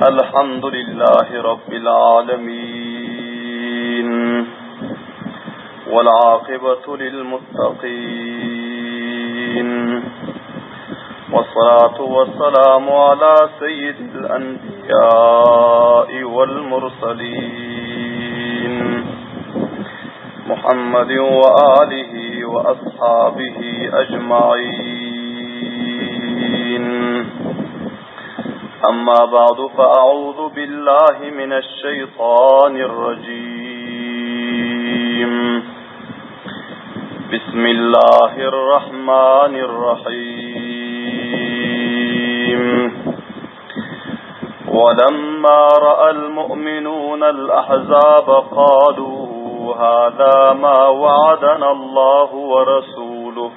الحمد لله رب العالمين والعاقبة للمتقين والصلاة والسلام على سيد الأنبياء والمرسلين محمد وآله وأصحابه أجمعين أما بعد فأعوذ بالله من الشيطان الرجيم بسم الله الرحمن الرحيم ولما رأى المؤمنون الأحزاب قالوا هذا ما وعدنا الله ورسوله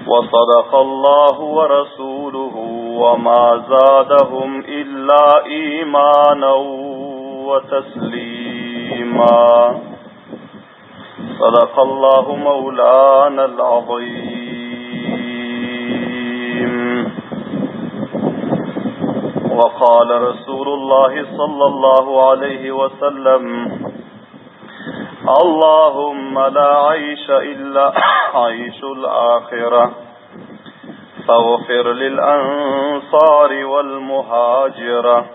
وصدق الله ورسوله وما زادهم إلا إيمانا وتسليما صدق الله مولانا العظيم وقال رسول الله صلى الله عليه وسلم اللهم لا عيش إلا عيش الآخرة فاغفر للأنصار والمهاجرة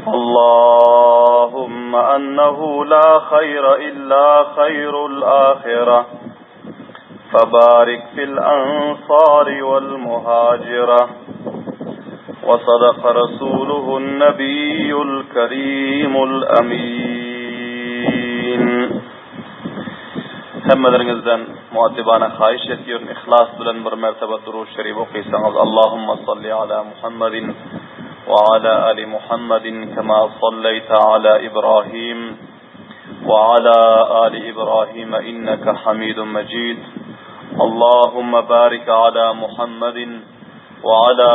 اللهم أنه لا خير إلا خير الآخرة فبارك في الأنصار والمهاجرة وصدق رسوله النبي الكريم الأمين Hemmeleriňizden muaddibana haýyş etýärin yhlas bilen bir mertebe Durud Şerif okysaňyz Allahumma salli ala Muhammedin we ala ali Muhammedin kema salleýte ala Ibrahim we ala ali Ibrahim inneke Hamidun Mejid Allahumma barik ala Muhammedin we ala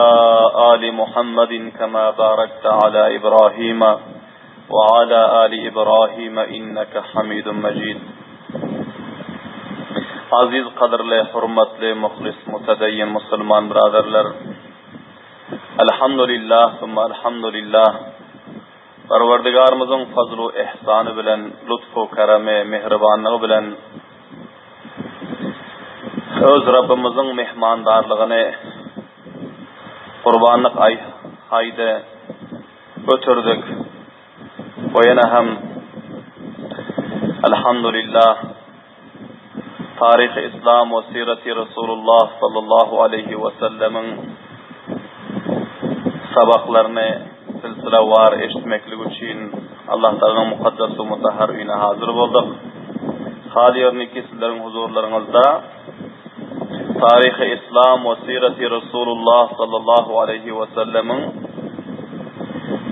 ali Muhammedin kema barakte ala Ibrahim we ala ali Ibrahim inneke Hamidun Mejid Aziz gadyrly hurmatly muhlis mutedeyyin musulman byraderler Elhamdülillah summa elhamdülillah Perwerdigarymyzyň fazlu ihsany bilen lutfu keremi mehribanlygy bilen öz Rabbymyzyň mehmandarlygyny gurbanlyk aý aýda ötürdik we ýene hem Elhamdülillah Taryhy Islam we Syreti Resulullah sallallahu aleýhi we sellemiň sabaklaryny silsilewar eşitmeklik üçin Allah Tagalanyň mukaddes we mutahhar öýüne hazyr bolduk. Hal ýerine ki sizleriň huzurlaryňyzda Taryhy Islam we Syreti Resulullah sallallahu aleýhi we sellemiň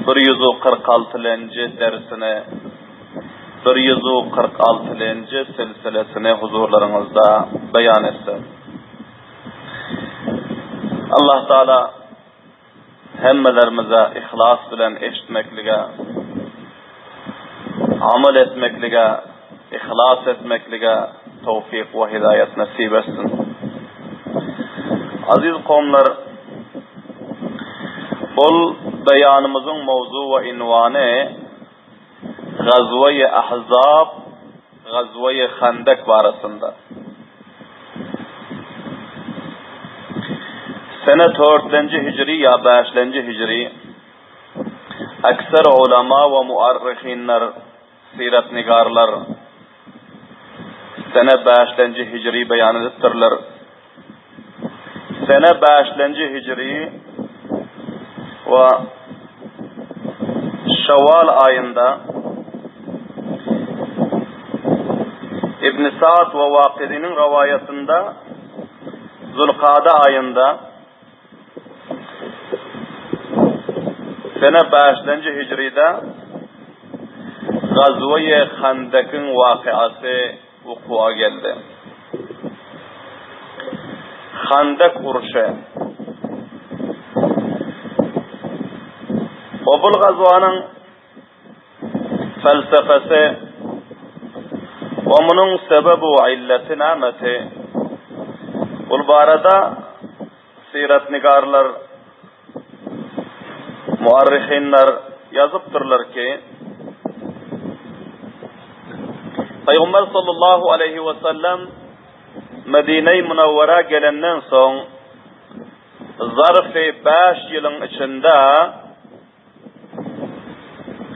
146-lenji dersini 146-lenji silsilesini huzurlaryňyzda beýan etsem. Allah Taala hemmelerimize yhlas bilen eşitmeklige, amal etmeklige, yhlas etmeklige towfyk we hidaýat nesip etsin. Aziz kowumlar, bul beýanymyzyň mowzu we inwany Gazwa-i Ahzab, Gazwa-i Handek barasynda. Sene dörtlenji hijri ýa bäşlenji hijri ekser ulama we muarrihinler, syratnigarlar sene bäşlenji hijri beýan edipdirler. Sene bäşlenji hijri we Şawwal aýynda Ibn Sa'd we Wakydynyň rowaýatynda Zulkada aýynda sene bäşlenji hijride Gazwe-i Handekiň wakyasy wukuwa geldi. Handek urşy. We bul gazwanyň felsefesi we munuň sebebi we illeti nämesi? Bul barada. Syratnigarlar, muarrihinler ýazypdyrlar ki, Pygamber sallallahu aleýhi we sellem Medine-i Munawwara gelenden soň zarfy 5 ýylyň içinde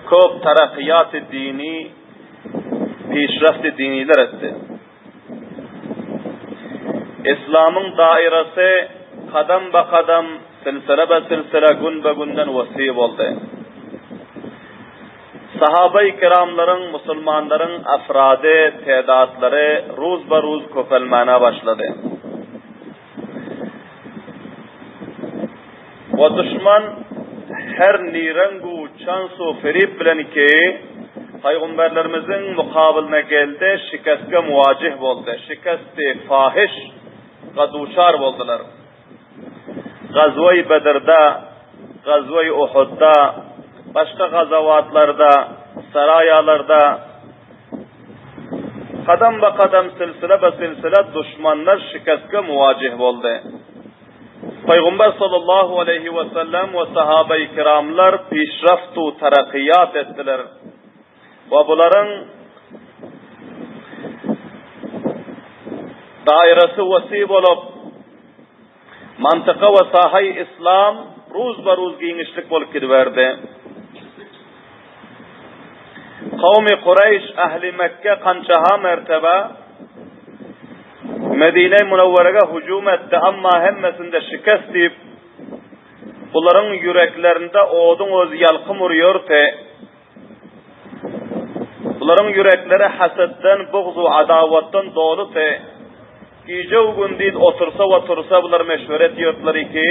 köp tarakyýaty dini, pişrafty diniler etdi. Islamyň dairasy kadam ba kadam, silsile be silsile, gün be günden wesi boldy. Sahabai kiramlaryň, musulmanlaryň afrady, tedatlary ruz ba ruz köpelmäne başlady. We duşman her nireň-u çans-u ferip bilen ki, pygamberlerimiziň mukabylyna geldi, şikestge muwajih boldy, şikesti fahiş ga duçar boldular. Gazwa-i Bedrde, Gazwa-i Uhudda, başga gazawatlarda, saraýalarda kadam-ba-kadam, silsile-be-silsile duşmanlar şikestge muwajih boldy. Pygamber sallallahu aleýhi we sellem we sahabeýi kiramlar pişraft u tarakyýat etdiler we bularyň dairasy wesi bolup, mantyka we sahaýy islam ruz-ba-ruz giňişlik bolup gidiberdi. Kowmy Kureýş, ähli Mekge kançaha mertebe Medine-i Münewwerege hüjüm etdi, amma hemmesinde şikest diýip, bularyň ýüreklerinde oduň özi ýalkym urýardy. Bularyň ýürekleri hasetden, bugz-u adawatdan doludy. Gije-u gündiz otursa we tursa bular meşweret edýärdiler ki,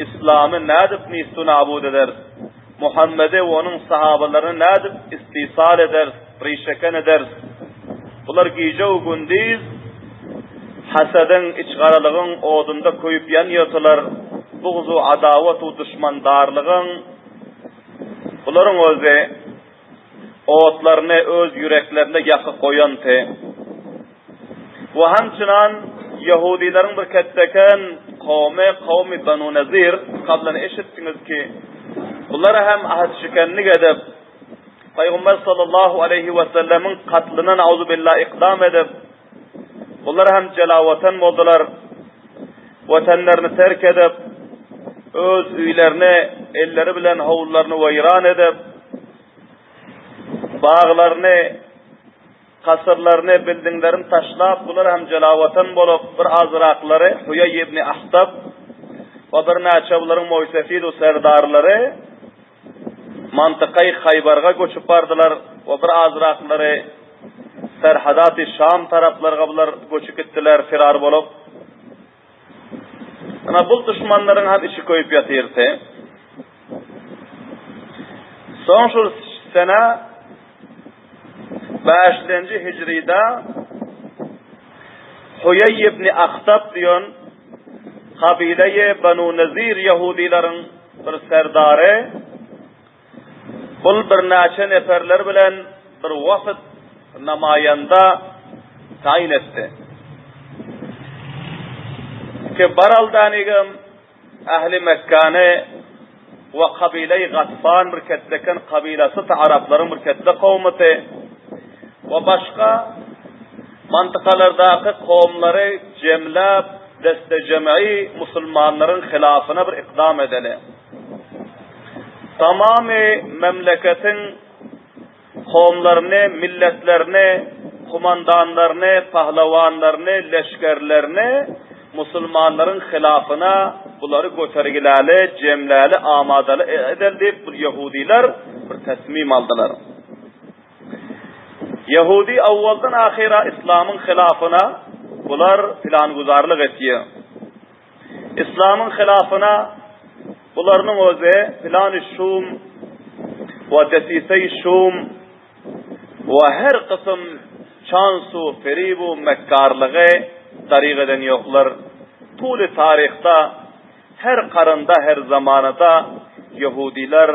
Yslamy nädip nistu-nabud ederis? Muhammedi we onuň sahabalaryny nädip istisal ederis, rişeken ederis? Bular gije-u gündiz hasediň, içgaralygyň odunda köýüp ýanýardylar, bugz-u adawat-u duşmandarlygyň Bularyň özi otlaryny öz ýüreklerinde ýakyp goýandy. We hemçinan ýehudileriň bir ketdeken kowmy, kowmy Banu Nazir, kablan eşitdiňiz ki, bular hem ahdşikenlik edip, Pygamber sallallahu aleýhi we sellemiň katlyna nauzubillah ikdam edip, Bular hem jelawatan boldular. Watanlaryny terk edip, öz öýlerini elleri bilen howlularyny weýran edip, baglaryny, kasyrlaryny, bildinglerini taşlap, bular hem jelawatan bolup, bir azraklary Huýaý ibn Ahtab we birnäçe bularyň moýsefid we serdarlary Mantykaýy Haýbarga göçüp bardylar we bir azraklary Serhadaty Şam taraplarga bular göçüp gitdiler firar bolup. Ynha bul duşmanlaryň hem içi köýüp ýatyrdy. Soň şul sene bäşlenji hijrida Huýaý ibn Ahtab diýen kabileýi Banu Nezir ýahudylaryň bir serdary bul birnäçe neperler bilen bir wafd namaýanda taýyn etdi. Ki baraldanigem ähli Mekgany we kabileýi Gatfan bir ketdeken kabilasy araplaryň bir ketde kowumyty we başga mantykalardaky kowumlary jemläp deste-jem'i musulmanlaryň hylafyna bir ykdam edeli. Tamamy memleketiň kowumlaryny, milletlerini, kumandanlaryny, pahlawanlaryny, leşgerlerini musulmanlaryň hylafyna bulary götergiläli, jemläli, amadaly edeli diýip, bu ýehudylar bir tesmim aldylar. Ýehudi awwaldan ahyra islamyň hylafyna bular planguzarlyk etýär. Islamyň hylafyna bularynyň özi plany şum we desise şum we her kysym çansu feribu mekkarlygy daryg eden ýoklar. Tuly taryhda her karynda her zamanada ýehudiler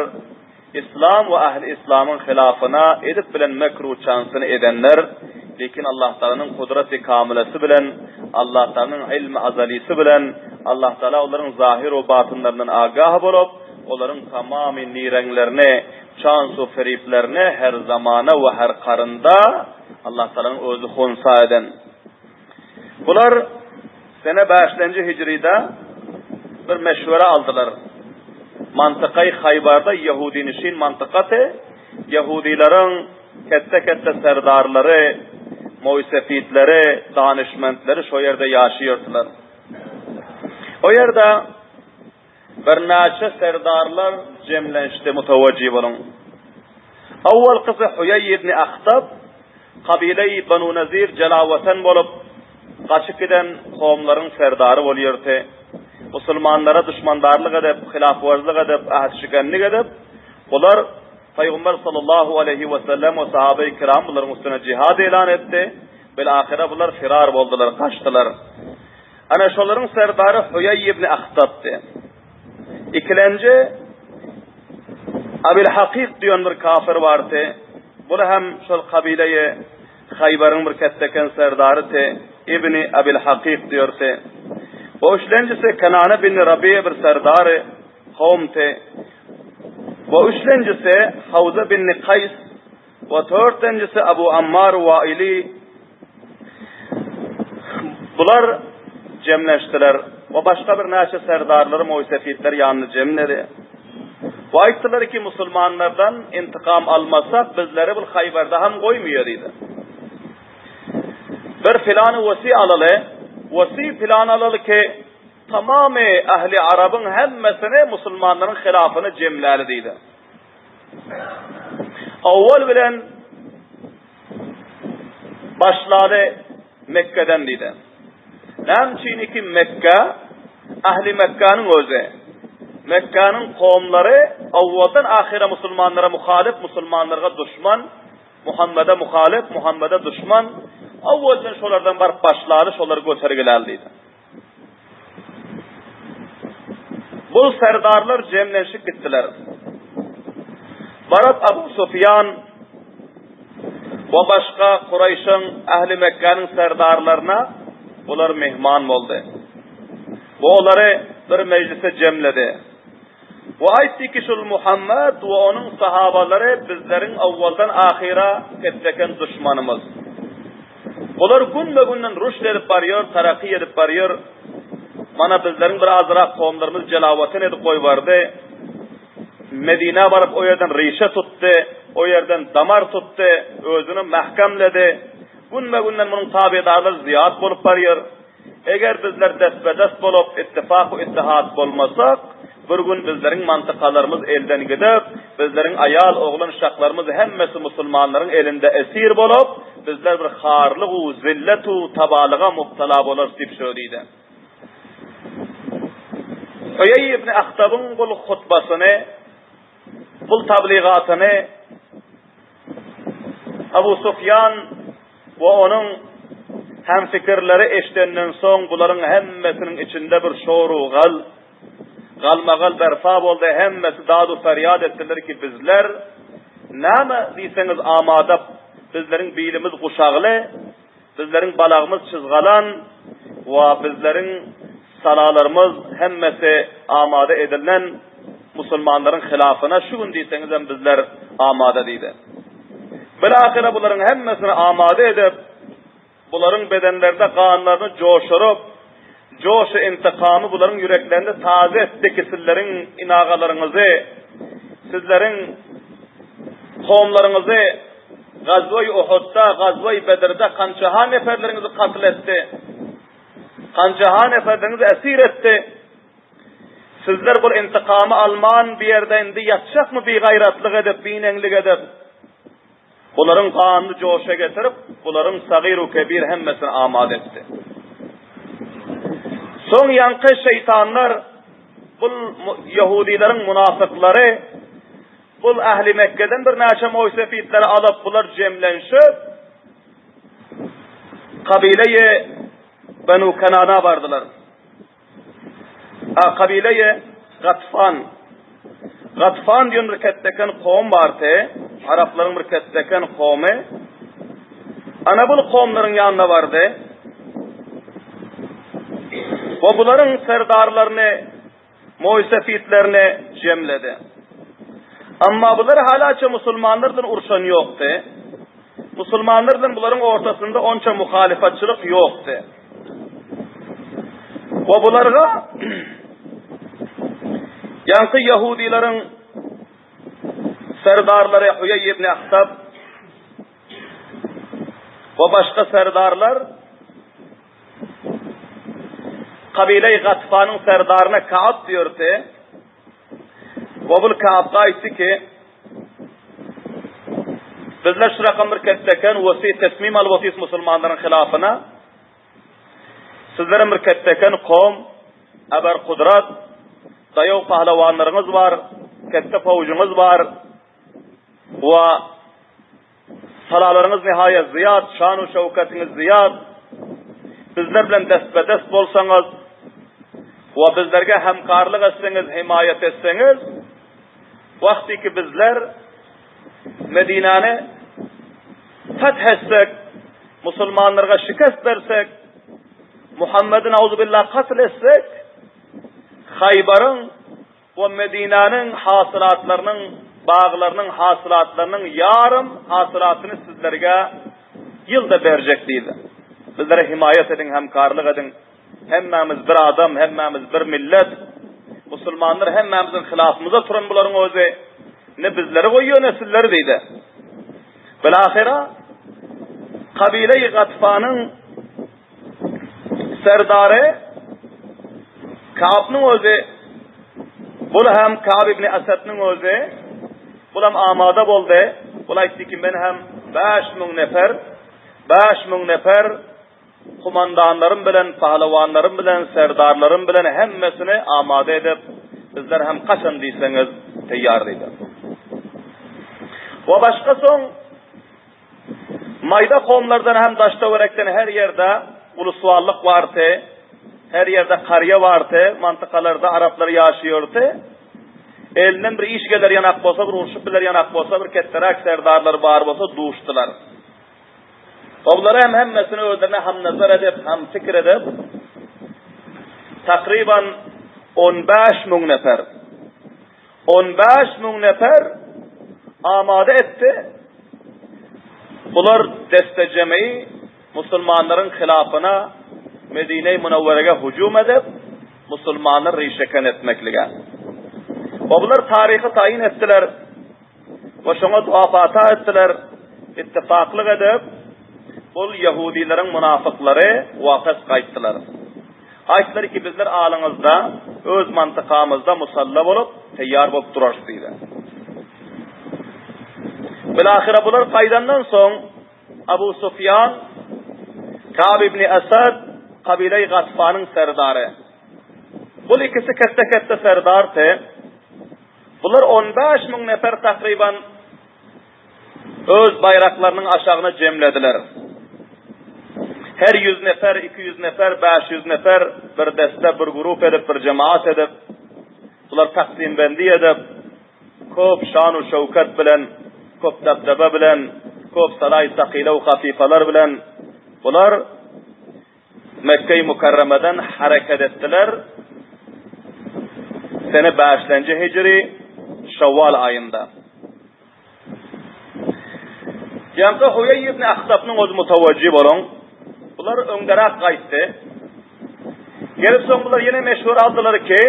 Yslam we ähli yslamyň hylafyna edip bilen mekru çansyny edenler, lekin Allah Tagalanyň kudraty kamylasy bilen, Allah Tagalanyň ilmi azalysy bilen, Allah Tagala olaryň zahir we batynlaryndan agah bolup, olaryň tamamy nireňlerini, çans we feriplerini her zamana we her karynda Allah Tagalanyň özi hunsa eden. Bular sene bäşlenji hijride bir meşwere aldylar. Mantykaý Haýbarda ýehudinişin mantykasy, ýehudilaryň ketde-ketde serdarlary, moýsefitleri, danyşmentleri şo ýerde ýaşaýardylar. O ýerde Birnäçe serdarlar jemlenişdi mutawajjy boluň. Owalkysy Huýeý ibni Ahtab, kabileýi Banu Nazir jelawatan bolup, gaçyp giden kowumlaryň serdary bolýardy. Musulmanlara duşmandarlyk edip, hylafwarzlyk edip, ähtşikenlik edip, bular Pygamber sallallahu aleýhi we sellem we sahabeýi kiram bularyň üstüne jihad eýlan etdi. Bil-ahyra bular firar boldular, gaçdylar. Ana şolaryň serdary Huýaý ibn Ahtabdy. Ikilenji Abil Hakyk diýen bir kafir bardy. Bul hem şol kabileýi Haýbaryň bir ketdeken serdarydy. Ibni Abil Hakyk diýerdi. Bu üçlenjisi Kenane bin Rabi bir serdary kowumdy. Bu üçlenjisi Hawza bin Kaýs we törtlenjisi Abu Ammar Waili Bular jemleşdiler we başga birnäçe serdarlary, moýsefitleri ýanyna jemledi. We aýtdylar ki, musulmanlardan intikam almasak, bizleri bul Haýbarda hem goýmaýar diýdi. Bir filany wesi alaly, wesi filan alaly ki, tamamy ähli Arabyň hemmesini musulmanlaryň hilafyny jemläli diýdi. Owal bilen Başlady Mekgeden diýdi. Näme üçin ki Mekge ähli Mekgäniň özi. Mekgäniň kowumlary owaldan ahyra musulmanlara muhalyf, musulmanlarga duşman, Muhammede muhalyf, Muhammede duşman. Owaldan şolardan baryp başlady, şolary götergiläli diýdi. Bul serdarlar jemlenşip gitdiler. Baryp Abu Sufýan we başga Kuraýşyň, ähli Mekgäniň serdarlaryna bular myhman boldy. Bu olary bir mejlise jemledi. We aýtdy ki, şul Muhammet we onuň sahabalary bizleriň owaldan ahyra ketbeken duşmanymyz. Bular günbe-günden rüşd edip barýar, taraky edip barýar. Mana bizleriň bir azrak kowumlarymyz jelawatan edip goýbardy. Medinä baryp o ýerden rişe tutdy, o ýerden damar tutdy, özüni mähkämledi. Günbe-günden munuň tabedarlary zyýat bolup barýar. Eger bizler destbe-dest bolup, ittifak we ittihad bolmasak, bir gün bizleriň mantykalarymyz elden gidip, bizleriň aýal, oglan, uşaklarymyz hemmesi musulmanlaryň elinde esir bolup, bizler bir harlyg-u, zillet-u, tabalyga mubtala bolarys diýip şöyle diýdi. Huýeý ibn Ahtabyň bul hutbasyny, bul tabligatyny Abu Sufýan we onuň hemfikirleri eşidenden soň bularyň hemmesiniň içinde bir şor-u-gal, galmagal berpa boldy, hemmesi dad-u-ferýat etdiler ki, bizler näme diýseňiz amada, bizleriň bilimiz guşagly, Bizleriň balagymyz çyzgalan we bizleriň salalarymyz hemmesi amada edilen musulmanlaryň hylafyna şu gün diýseňizem bizler amada diýdi. Bilahyra bularyň hemmesini amada edip, bularyň bedenlerinde ganlaryny joşuryp, joşy intikamy bularyň ýüreklerinde taze etdi ki sizleriň inagalaryňyzy, sizleriň kowumlaryňyzy Gazwa-i Uhudda, Gazwa-i Bedrde kançaha neferleriňizi katl etdi. Kançaha neferleriňizi esir etdi. Sizler bul intikamy alman bir ýerde indi ýatjakmy bigaýratlyk edip, bineňlik edip? Bularyň ganyny joşa getirip, bularyň sagyr u kebir hemmesini amada etdi. Soň ýaňky şeýtanlar, bul ýehudileriň munafyklary Bul ähli Mekgeden birnäçe moýsefitleri alyp, bular jemlenşip, kabileýi Benu Kenana bardylar. A kabileýi Gatfan. Gatfan diýen bir ketdeken kowum bardy, araplaryň bir ketdeken kowumy. Ana bul kowumlaryň ýanyna bardy. We bularyň serdarlaryny, moýsefitlerini jemledi. Emma bular halaça musulmanlar bilen urşan ýokdy. Musulmanlar bilen bularyň ortasynda onça muhalyfatçylyk ýokdy. We bularga ýaňky ýahudylaryň serdarlary Huýeý ibn Ahtab we başga serdarlar Kabile-i Gatfanyň serdaryna Kaab diýerdi. We bul Kaabga aýtdy ki, Bizler şu rakam bir ketdeken wesi tesmim alyp otyrys musulmanlaryň hilafyna. Sizlerem bir ketdeken kom, eber kudrat, daýaw pahlawanlaryňyz bar, ketde pawjyňyz bar. We Salalaryňyz nihaýat zyýat, şan-u şöwketiňiz zyýat. Bizler bilen destbe-dest bolsaňyz we bizlerge hemkarlyk etseňiz, himaýat etseňiz, wagtyky bizler Medinäni feth etsek, musulmanlarga şikest bersek, Muhammedi nauzubillah katl etsek, Haýbaryň We Medinäniň hasylatlarynyň, baglarynyň hasylatlarynyň ýarym hasylatyny sizlerge ýylda berjek diýdi. Bizlere himaýat ediň, hemkarlyk ediň. Hemmämiz bir adam, hemmämiz bir millet. Musulmanlar hemmämiziň hylafymyzda turan bularyň özi. Ne bizleri goýýar, ne sizleri diýdi. Bilahyra kabile-i Gatfanyň Serdary Kaabnyň özi, bul hem Kaab ibn Asadnyň özi, bul hem amada boldy. Bul aýtdy ki, men hem 5000 nefer, 5000 nefer kumandanlarym bilen, pahlewanlarym bilen, serdarlarym bilen hemmesini amada edip, bizler hem kaçan diýseňiz teýýar diýdi. We başga soň Maýda komlardan hem daş-töwerekden her ýerde uluswallyk bardy, her ýerde karýa bardy, mantykalarda araplar ýaşaýardy. Elinden bir iş geler ýanak bolsa, bir urşup biler ýanak bolsa, bir ketderäk serdarlar bar bolsa duşdular. Oglary hem hemmesini özlerine hamnazar edip, hamfikir edip, takryban 15 müň nefer 15 müň nefer amada etdi. Bular destejemeyi musulmanlaryň hylafyna Medine-i Münewwerege hüjüm edip, musulmanlary rişeken etmeklige. We bular taryhy taýyn etdiler we şoňa dua-fata etdiler, ittifaklyk edip, bul ýehudileriň munafyklary wapes gaýtdylar. Aýtdylar ki, bizler alyňyzda, öz mantykamyzda musalla bolup, teýýar bolup durarys diýdi. Bilahyra bular gaýdandan soň, Abu Sufýan, Kab ibn Esad, kabile-i Gatfanyň serdary. Bul ikisi ketde-ketde serdardy. Bular 15 müň nefer takryban öz baýraklarynyň aşagyna jemlediler. Her ýüz nefer, 200 nefer, 500 nefer bir deste, bir grup edip, bir jemaat edip, bular taksimbendi edip, köp şan-u şöwket bilen, köp dabdaba bilen, köp salaý sakile we hafyfalar bilen bular Mekge-i Mükerremeden hereket etdiler. Sene bäşlenji hijri Şawwal aýynda. Ýaňky Huýeý ibn Ahtapnyň özi mutawajjy boluň. Bular öňderäk gaýtdy. Gelip soň bular ýene meşhur aldylar ki,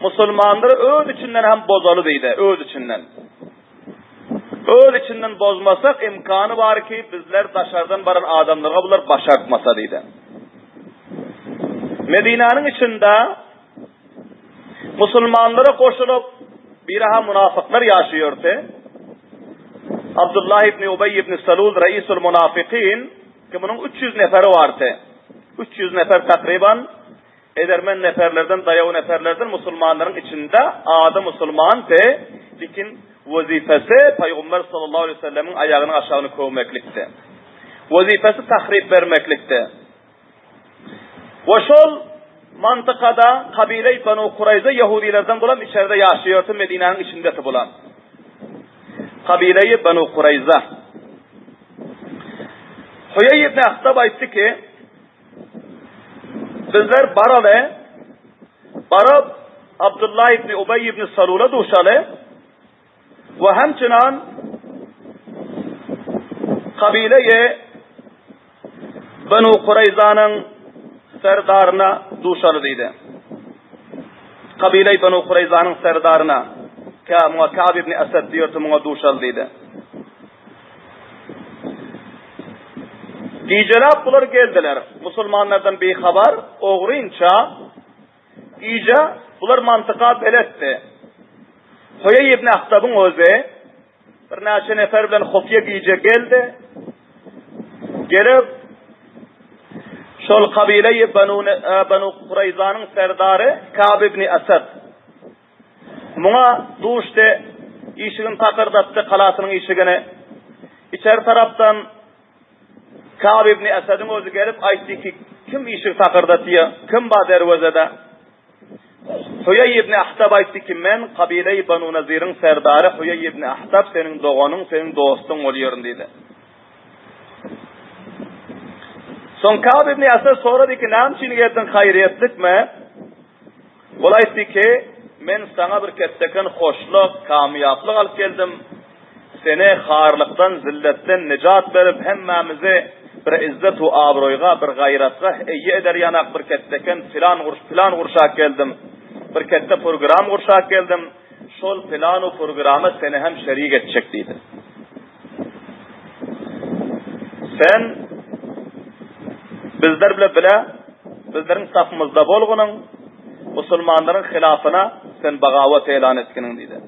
musulmanlary öz içinden hem bozaly diýdi, öz içinden. Öz içinden bozmasak imkany bar ki, bizler daşardan baran adamlara bular başartmasa diýdi. Medinäniň içinde Musulmanlara goşulyp, biri-ha munafyklar ýaşaýardy. Abdullah ibn Ubeý ibn Salul reisul munafikin, ki munuň 300 neferi bardy. 300 nefer takryban edermen neferlerden, daýaw neferlerden musulmanlaryň içinde ady musulmandy, lekin wezipesi Pygamber sallallahu aleyhi ve sellemiň aýagynyň aşagyny köwmeklikdi. Wezipesi tahrip bermeklikdi. We şol mantykada kabile-i Banu Kuraýza ýahudylardan bolan içeride ýaşaýardy, Medinäniň içindeti bolan. Kabile-i Banu Kuraýza. Huýeý ibn Ahtab aýtdy ki, Bizler baraly, baryp Abdullah ibn Ubeý ibn Salula duşaly we hemçinan kabileýi Benu Kureýzanyň serdaryna duşaly diýdi. Kabileýi Benu Kureýzanyň serdaryna, kä muňa Ka'b ibn Esed diýerdi, muňa duşaly diýdi. Gijeläp bular geldiler. Musulmanlardan bihabar, ogrynça gije bular mantyka beletdi. Huýeý ibn Ahtabyň özi birnäçe nefer bilen hufiýe gije geldi. Gelip şol kabileýi Banu, Banu Kureýzanyň serdary Ka'b ibn Esed Muňa duşdy, işigini takyrdatdy, galasynyň işigini. Içeri tarapdan Ka'b ibn Esediň özi gelip aýtdy ki, kim işigi takyrdatýar, kim bar derwezede? Huýeý ibn Ahtab aýtdy ki, men kabileýi Banu Naziriň serdary Huýeý ibn Ahtab seniň doganyň, seniň dostuň bolýaryn diýdi. Soň Ka'b ibn Esed sorady ki, näme üçin geldiň, haýryýetlikmi? Ol aýtdy ki, Men saňa bir ketdeken hoşluk, kamýaplyk alyp geldim. Seni harlykdan, zilletden nejat berip, hemmämizi bir izzet u abraýga, bir gaýratga eýe eder ýanak bir ketdeken plan gurş, plan gurşap geldim. Bir ketde program gurşap geldim. Şol plan u programa seni hem şerik etjek diýdi. Sen bizler bile bile bizleriň safymyzda bolgunyň, musulmanlaryň hilafyna sen bagawat elan etginiň diýdi.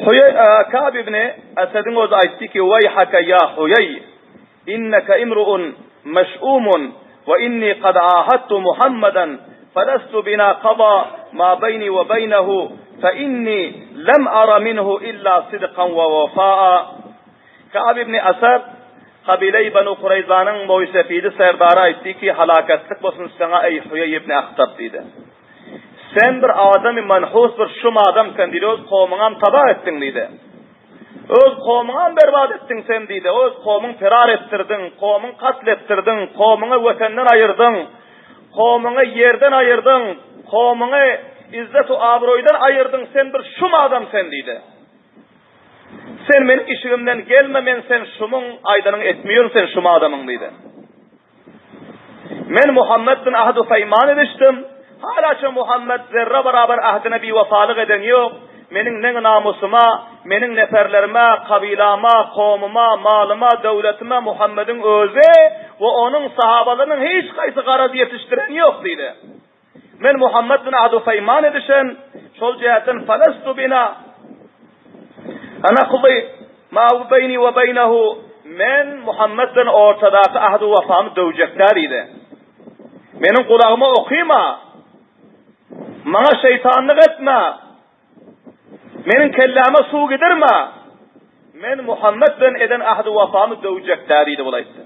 Huýeý Ka'b ibn Esediň özi aýtdy ki, Weýhaka ýa Huýeý, inneke imru'un meş'umun we inni kad ahadtu Muhammadan felestu bina qada ma beýni we beýnehu fe inni lem ara minhu illa sidkan we wefaa. Ka'b ibn Esed kabile-i Benu Kureýzanyň moýsefidi serdary aýtdy ki, Halakatlyk bolsun saňa eý Huýeý ibn Ahtab diýdi. Sen bir adamy manhus bir şum adam sen diýdi, öz kowmuňam tabah etdiň diýdi. Öz kowmuňam berbat etdiň sen diýdi. Öz kowmuň ferar etdirdiň, kowmuň katl etdirdiň, kowmuňy wetenden aýyrdyň, kowmuňy ýerden aýyrdyň, kowmuňy izzet-u abroýdan aýyrdyň, sen bir şum adam sen diýdi. Sen meniň işigimden gelme, men sen şumuň aýdanyňy etmeýerin, sen şum adamyň diýdi. Men Muhammet bin ahd-u peýman edişdim. Halaça Muhammet zerre barabar ahdine biwepalyk eden ýok. Meniň neň namusyma, meniň neperlerime, kabylama, kowmuma, malyma, döwletime Muhammediň özi we onuň sahabalarynyň hiç haýsy garaz ýetişdiren ýok diýdi. Men Muhammet bilen ahd-u peýman edişen, şol jähetden felestu bina anakdy ma beýni we beýnehu men Muhammet bilen ortadaky ahd-u wefamy döwjek däl diýdi. Meniň gulagyma okyma. Maňa şeýtanlyk etme. Meniň kelläme suw gidirme. Men Muhammet bilen eden ahd-u wefamy döwjek däl diýdi bul aýtdy.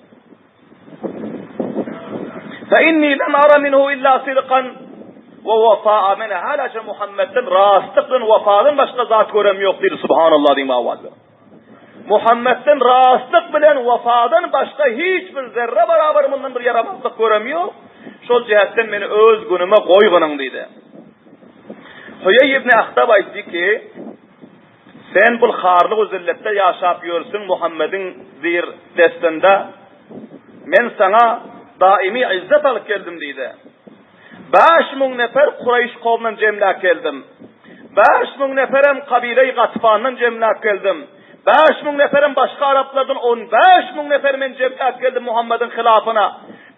Fe inni lem ara minhu illa sidkan we wefa'a men halaça Muhammedden rastlyk bilen wefadan başga zat görem ýok diýdi subhanallah diýme awazda. Muhammedden rastlyk bilen wefadan başga hiç bir zerre barabar mundan bir ýaramazlyk görem ýok. Şol jähetden meni öz günüme goýgynyň diýdi. Huýeý ibn Ahtab aýtdy ki, Sen bul harlyk we zilletde ýaşap ýörsüň Muhammediň zir destinde. Men saňa daimi yzzet alyp geldim diýdi. 5000 nefer Kureýş kowmundan jemläp geldim. 5000 neferem kabile-i Gatfandan jemläp geldim. 5000 neferem başga araplardan 15000 nefer men jemläp geldim Muhammediň hylafyna.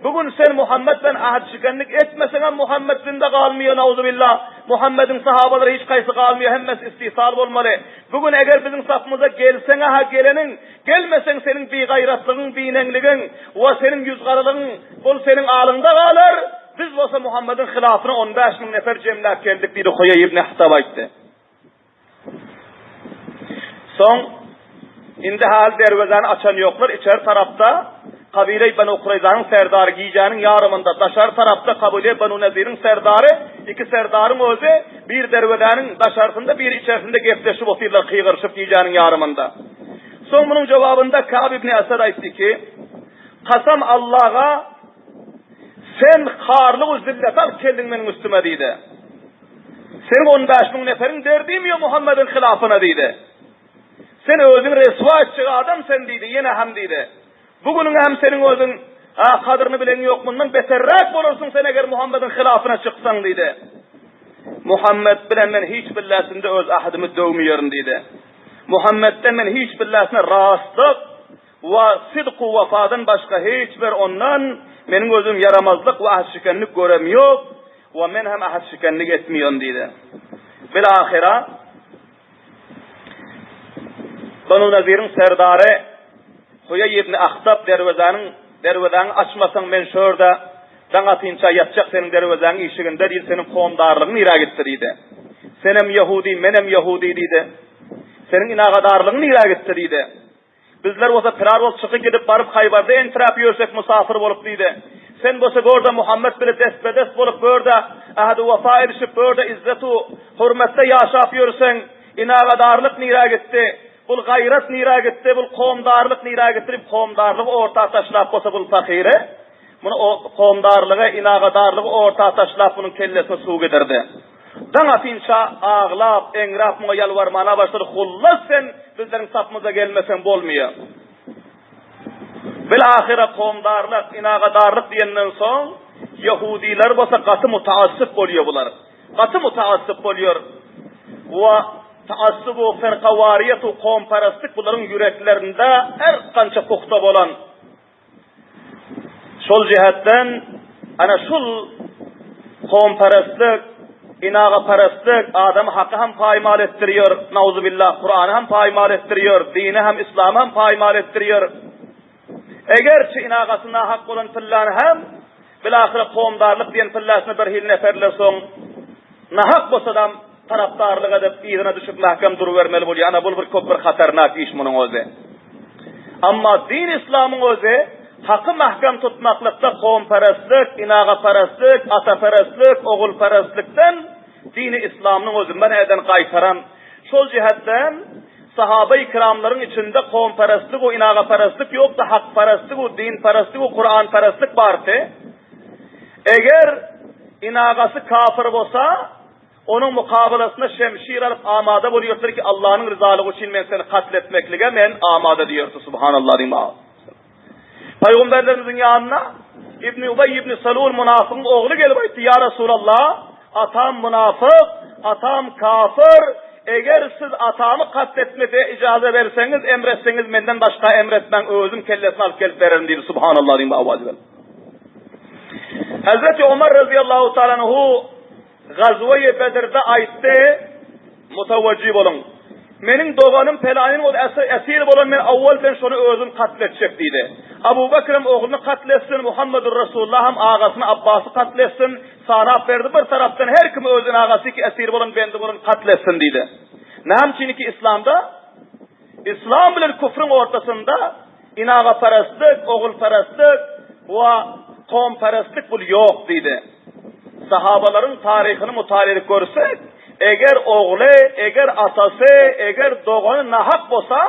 Bu gün sen Muhammet bilen ahd-şikenlik etmeseňem Muhammet zynda galmyýar nauzubillah. Muhammediň sahabalary hiç haýsy galmyýar hemmesi istisal bolmaly. Bu gün eger biziň sapymyza gelseňä-hä geleniň, gelmeseň seniň bigaýratlygyň, bineňligiň we seniň ýüzgaralygyň bul seniň alyňda galar. Biz bolsa Muhammediň hylafyna 15 müň nefer jemläp geldik diýdi Huýeý ibn Ahtab aýtdy. Soň indi hal derwezäni açan ýoklar, içeri tarapda kabile Benu Kureýzanyň serdary gijäniň ýarymynda, daşary tarapda kabile Benu Neziriň serdary, iki serdaryň özi bir derwezäniň daşarysynda, biri içerisinde gepleşip otyrlar, gygyryşyp gijäniň ýarymynda. Soň munuň jogabynda Kab ibn Esed aýtdy ki, Kasam Allaha! Sen harlyk-u zillet alyp geldiň meniň üstüme diýdi. Seniň on bäş müň neferiň derdimi ýok Muhammediň hylafyna diýdi. Sen özüňi reswa etjek adam sen diýdi, ýene hem diýdi. Bu günüň hem seniň özüň a kadyryny bileň ýok, mundan beterräk bolarsyň sen eger Muhammediň hylafyna çyksaň diýdi. Muhammet bilen men hiç billäsinde öz ahdimi döwmeýerin diýdi. Muhammetden men hiç billäsine rastlyk we sydk-u wefadan başga hiç bir ondan meniň özüm ýaramazlyk we ahdşikenlik görem ýok we men hem ahdşikenlik etmeýän diýdi. Bil-ahyra Banu Naziriň serdary Huýeý ibn Ahtab derwezäniň derwezäňi açmasaň men şu ýerde daň atynça ýatjak seniň derwezäňiň işiginde diýdi, seniň kowumdarlygyň nirä gitdi diýdi. Senem ýehudi, menem ýehudi diýdi. Seniň inagadarlygyň nirä gitdi diýdi. Bizler bolsa pirar bolup çykyp gidip baryp Haýbarda entiräp ýörsek mysafyr bolup diýdi. Sen bolsa gör-de Muhammet bile destbe-dest bolup gör-de ähdi-wepa edişip gör-de izzet-u hürmetde ýaşap ýörseň, inagadarlyk nirä gitdi? Bul gaýrat nirä gitdi? Bul kowumdarlyk nirä gitdi diýip kowumdarlygy orta taşlap bolsa bul pahyry muny kowumdarlygy, inagadarlygy orta taşlap munuň kellesine suw gidirdi. Daň atynça aglap, eňräp muňa ýalbarmana başlady, Hullas sen bizleriň sapymyza gelmeseň bolmyýa. Bil-ahyra kowumdarlyk, inagadarlyk diýenden soň, ýehudiler bolsa gaty mutaassyp bolýar bular. Gaty mutaassyp bolýar. We taassubu firkawariýetu kowumperestlik bularyň ýüreklerinde her gança pugta bolan. Şol jähetden ana şul kowumperestlik, inagaperestlik adamy haky hem paýmal etdirýär, nauzubillah, Kurany hem paýmal etdirýär, dini hem, yslamy hem paýmal etdirýär. Egerçi inagasy nahak bolan pyllany hem Bilahyra kowumdarlyk diýen pillasyna bir hili neperler soň nahak bolsadam tarapdarlyk edip yzyna düşüp mähkem durubermeli bolýar. Ana bul bir köp bir hatarnak iş munuň özi. Amma din islamyň özi haky mähkem tutmaklykda kowumperestlik, inagaperestlik, ataperestlik, ogulperestlikden dini islamyň özi men eden gaýtaran. Şol jihetden Sahaba-i kiramlaryň içinde kowumperestlik we inagaperestlik ýokdy, hakperestlik we dinperestlik we Kuranperestlik bardy. Eger inagasy kafir bolsa, onuň mukabalasynda şemşir alyp amada bolýardylar ki, Allanyň ryzalygy üçin men seni katl etmeklige men amada diýerdi. Subhanallah diýme. Pygamberlerimiziň ýanyna Ibn Ubeý ibn Salul munafygyň ogly gelip aýtdy, Ýa Resulallah, atam munafyk, atam kafir, eger siz atamy katl etmese ijaza berseňiz, emretseňiz, menden başga emretmäň, özüm kellesini alyp gelip bererin diýdi. Subhanallah diýip awaz berdi. Hazreti Omar razyýallahu taala anhu Gazwe-i Bedirde aýtdy, Mutawajjih boluň. Meniň doganym Pelaýyn ol esir bolan men awwal bilen şony özüm katl etjek diýdi. Abu Bekrem ogluny katl etsin, Muhammedur Resulullah hem agasyny Abbasy katl etsin, sanap berdi bir tarapdan her kim özüni agasy ki esir bolan bendi bolan katl etsin diýdi. Näme üçin ki islamda Islam bilen küfrüň ortasynda inagaperestlik, ogulperestlik we kowumperestlik bul ýok diýdi. Sahabalaryň taryhyny mutala edip görsek, eger ogly, eger atasy, eger dogany nahak bolsa,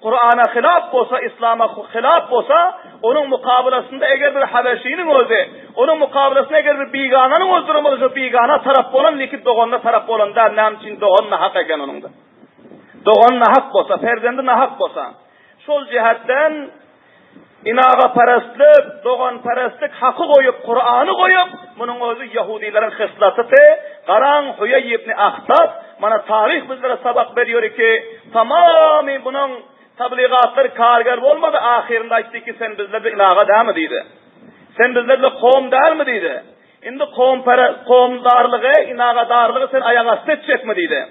Kurana hylap bolsa, Islama hylap bolsa, onuň mukabylasynda eger bir habeşiniň özi, onuň mukabylasynda eger bir bigananyň özi duran bolsa, şo bigana tarap bolan, lekin doganyna tarap bolan däl, näme üçin dogan nahak eken onuňda. Dogany nahak bolsa, perzendi nahak bolsa, şol jähetden inagaperestlik, doganperestlik haky goýup, Kurany goýup, munuň özi ýahudileriň hyslatydy. Garaň, Huýeý ibn Ahtab, mana taryh bizlere sabak berýär ki, tamamy munuň tabligatlary karger bolmady, ahyrynda aýtdy ki, sen bizlerde inaga dälmi diýdi. Sen bizlerde kowum dälmi diýdi. Indi kowumdarlygy, inagadarlygy sen aýagasty etjekmi? diýdi.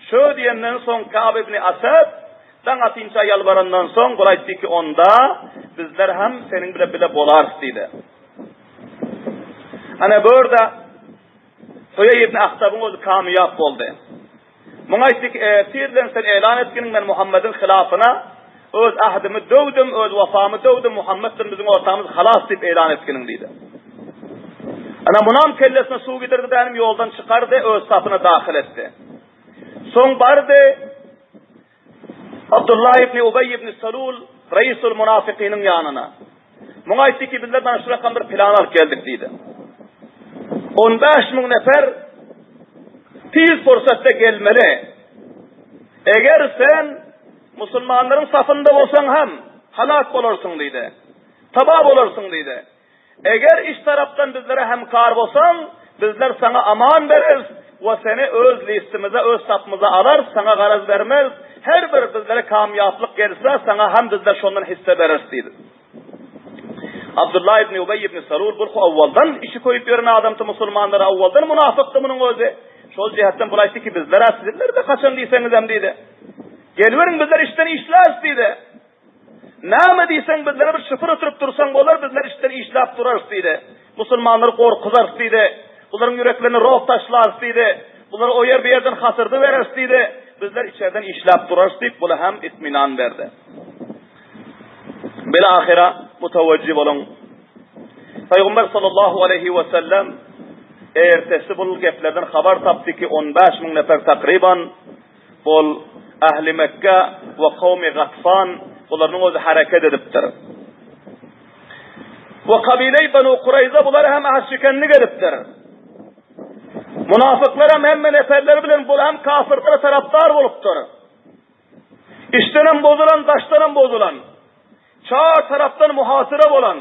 Şö diýenden soň Kab ibn Asad daň atynça ýalbarandan soň, bul aýtdy ki, Onda bizler hem seniň bile bile bolarys diýdi. Ana bu ýerde Huýeý ibn Ahtabyň özi kamyýap boldy. Muňa aýtdy ki, Ertir bilen sen elan etginiň men Muhammediň hylafyna öz ahdimi döwdüm, öz wafamy döwdüm, Muhammet bilen biziň ortamyz halas diýip elan etginiň diýdi. Ana munam kellesine suw gidirdi dänim ýoldan çykardy, öz sapyna dahyl etdi. Soň bardy Abdullah ibn Ubeý ibn Salul Reisul Munafykynyň ýanyna. Muňa aýtdy ki, bizler mana şu rakam bir plan alyp geldik diýdi. 15000 nefer tiz pursatda gelmeli. Eger sen musulmanlaryň safynda bolsaň hem halak bolarsyň diýdi. Taba bolarsyň diýdi. Eger iç tarapdan bizlere hemkar bolsaň, bizler saňa aman bereris we seni öz listimize, öz sapymyza alarys, saňa garaz bermeris. Her bir bizlere kamýaplyk gelse, saňa hem bizler şondan hisse bereris diýdi. Abdullah ibn Ubeý ibn Salul bu owaldan işi köýüp ýören adamdy, musulmanlara owaldan munafykdy munuň özi. Şol jähetden bul aýtdy ki, bizler-ä sizler-de haçan diýseňizem diýdi. Geliberiň bizler içden işläris diýdi. Näme diýseň bizlere bir şypyr ötürip dursaň bolar, bizler içden işläp durarys diýdi. Musulmanlary gorkuzarys diýdi. Bularyň ýüreklerine rob taşlarys diýdi. Bulary o ýer bu ýerden hasyrdy bereris diýdi. Bizler içerden işläp durarys diýip, bula hem itminan berdi. Bil-ahyra mutawajjih boluň. Pygamber sallallahu aleýhi we sellem ertesi bul geplerden habar tapdy ki, 15 müň nefer takryban bol ähli Mekge we kowmy Gatfan bularynyň özi hereket edipdir. We kabileý Benu Kureýza bular hem äht-şikenlik edipdir. Munafyklar hem hemme neferleri bilen bul hem kafirlere tarapdar bolupdyr. Içdenem bozulan, daşdanam bozulan, çar tarapdan muhasyra bolan,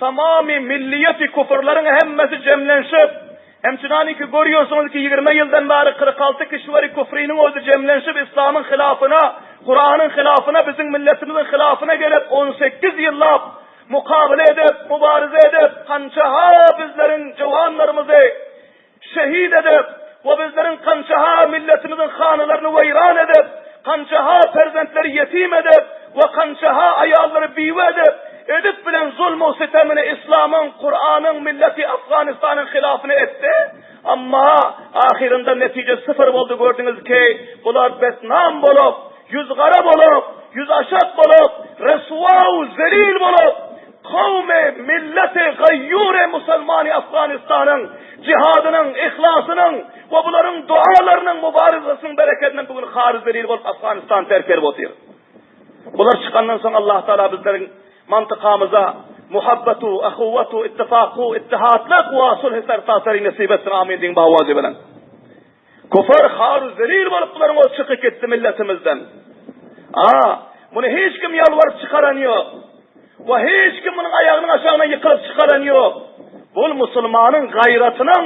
tamamy milliýeti küfürleriň hemmesi jemlenşip, hemçinaniki görýärsiňiz ki 20 ýyldan bäri 46 kişweri küfriniň özi jemlenşip islamyň hylafyna, Kuranyň hylafyna, biziň milletimiziň hylafyna gelip 18 ýyllap mukabele edip, mubarize edip, kança-ha bizleriň jowanlarymyzy şehit edip we bizleriň kança-ha milletimiziň hanalaryny weýran edip, kança-ha perzentleri ýetim edip we kança-ha aýallary biwe edip, edip bilen zulm-u sitemini islamyň, Kuranyň, milleti Afganystanyň hylafyna etdi. Amma ahyrynda netije syfyr boldy gördüňiz ki, bular betnam bolup, ýüz gara bolup, ýüz aşak bolup, reswa-u zelil bolup, Kowmy, milleti gaýýury musulmany Afganystanyň jihadynyň, yhlasynyň we bularyň dualarynyň, mubaryzasynyň berekedinden bu gün hary-zelil bolup Afganystany terk edip otyr. Bular çykandan soň Allah Taala bizleriň mantykamyza muhabbatu, ahuwatu, ittifaku, ittihatlyk we sulh-i sertaseri nesip etsin. Amin diýiň bawazy bilen. Küfür har-u zelil bolup bularyň özi çykyp gitdi milletimizden. A, muny hiç kim ýalbaryp çykaran ýok. We hiç kim munuň aýagynyň aşagyna ýykylyp çykaran ýok. Bul musulmanyň gaýratynyň,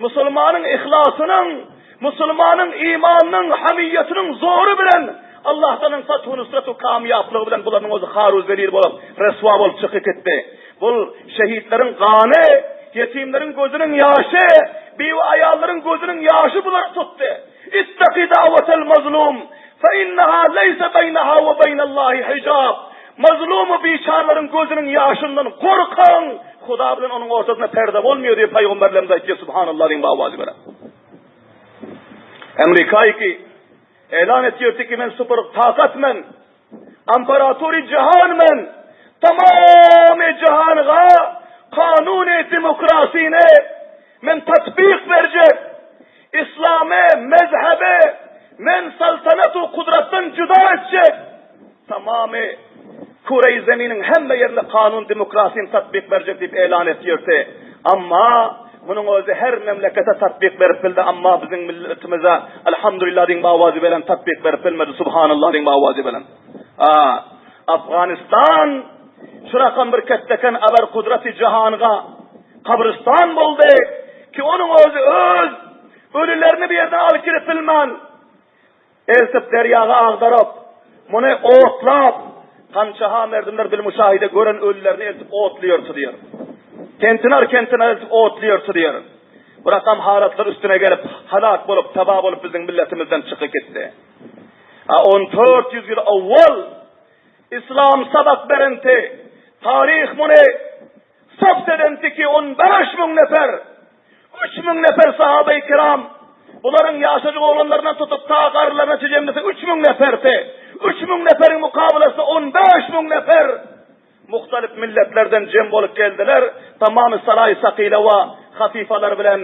musulmanyň yhlasynyň, musulmanyň imanynyň, hamiýetiniň zory bilen Allahdanyn fathu nusratu kamýaplygy bilen bularyň özi har-u zelil bolup, reswa bolup çykyp gitdi. Bul şehitleriň gany, ýetimleriň gözüniň ýaşy, biwe aýallaryň gözüniň ýaşy bulary tutdy. Ittaki da'wetel mazlum, fe inneha leýse beýneha we beýnellahi hijab. Mazlumy biçarlaryň gözüniň ýaşyndan gorkaň, Huda bilen onuň ortasynda perde bolmaýar diýip paýgamberlerimiz aýtýar, subhanallah diýiň bawazy bilen. Amerika iki elan etýär ki men super takat men. Amparatory jahan men, tamamy jahanga kanuny demokrasini men tatbyk berjek, islamy, mezhebi men saltanat u kudratdan juda etjek, tamamy küreýi zeminiň hemme ýerinde kanun demokrasini tatbyk berjek diýip elan etýärdi. Amma munuň özi her memlekete tatbyk berip bildi, amma biziň milletimize Alhamdulillah diýiň bawazy bilen tatbyk berip bilmedi, Subhanallah diýiň bawazy bilen. A Afganistan şu rakam bir ketdeken abar kudraty jahanga kabrystan boldy ki onuň özi öz ölülerini bir ýerden alyp girip bilmän Eltip derýaga agdaryp, muny otlap, kança-ha merdimler bilmuşahide gören ölülerini eltip otly ýörtülýär. Kentinar-kentinar eltip otly ýörtülýär. Bu rakam halatlar üstüne gelip, halak bolup, taba bolup biziň milletimizden çykyp gitdi. A 1400 ýyl owwal islam sabak berenti, taryh muny Sabt edenti ki 15 müň nefer, 3000 nefer sahabe-i kiram, bularyň ýaşajyk oglanlaryndan tutup ta garrylaryna çenli jemlese 3000 neferdi. 3000 neferiň mukabelasynda 15 müň nefer muhtalif milletlerden jem bolup geldiler. Tamamy saraý sakile we hafifalar bilen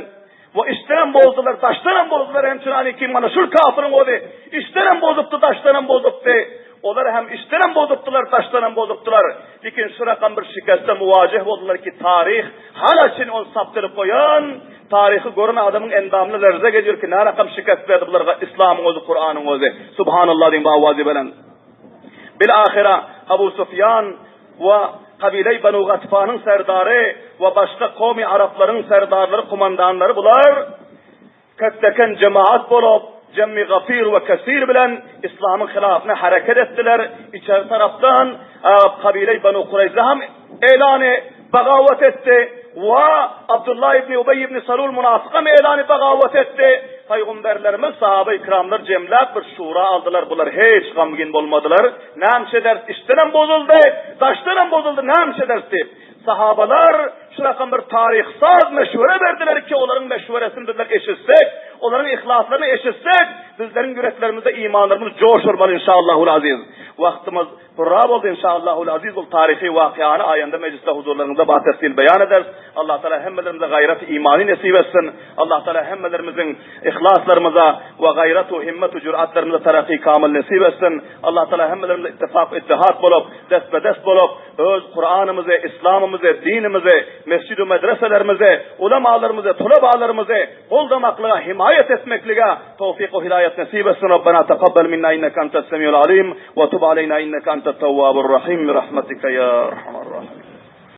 we içdenem bozdular, daşdanam bozdular. Hemçinani kim mana şul kafiriň ozi içdenem bozupdy, daşdanam bozupdy. Olar hem içdenem bozupdylar, daşdanam bozupdylar. Lekin şu rakam bir şikeste muwajeh boldular ki taryh hala çyn ony sapdyryp goýan. Taryhy gören adamyň endamyna lerze gelýär ki, närakam şikest berdi bularga Islamyň özi, Kuranyň özi. Subhanallah diýiň bu awazy belent. Bil-ahyra Abu Sufýan we kabileý Banu Gatfanyň serdary we başga kowmy araplaryň serdarlary, kumandanlary bular Köpdeken jemaat bolup, jemmi gafir we kesir bilen Islamyň hylafyna hereket etdiler. Içeri tarapdan kabileý Banu Kureýza hem elany bagawat etdi we Abdullah ibn Ubeý ibn Salul munafyk hem elany bagawat etdi. Pygamberlerimiz sahaba-i kiramlar jemläp bir şura aldylar. Bular hiç gamgyn bolmadylar. Näme ederis? Içdenem bozuldy, daşdanam bozuldy, näme ederis diýip. Sahabalar şu rakam bir taryhsaz meşwere berdiler ki, olaryň meşweresini bizler eşitsek, olaryň yhlaslaryny eşitsek, bizleriň ýüreklerimizde imanlarymyz joş urmaly inşallahul aziz. Wagtymyz purra boldy inşallahul aziz bul taryhy wakyany aýanda mejlisde huzurlaryňyzda batefsil beýan ederis. Allah Taala hemmelerimize gaýrat imany nesip etsin. Allah Taala hemmelerimiziň yhlaslarymyza we gaýrat himmet jüratlarymyza taraky kamyl nesip etsin. Allah Taala hemmelerimize ittifak ittihat bolup, dest be dest bolup, Öz Kuranymyzy, Islamymyzy, dinimizi, mesjid-u medreselerimizi, ulamalarymyzy, tulebalarymyzy goldamaklyga, himaýat etmeklige towfyk we hidaýat nesip etsin. Rabbena takabbal minna inneke entes semiul alim we tub aleýna inneke entet tewwabur rahim bi rahmetike ýa erhamer rahimin.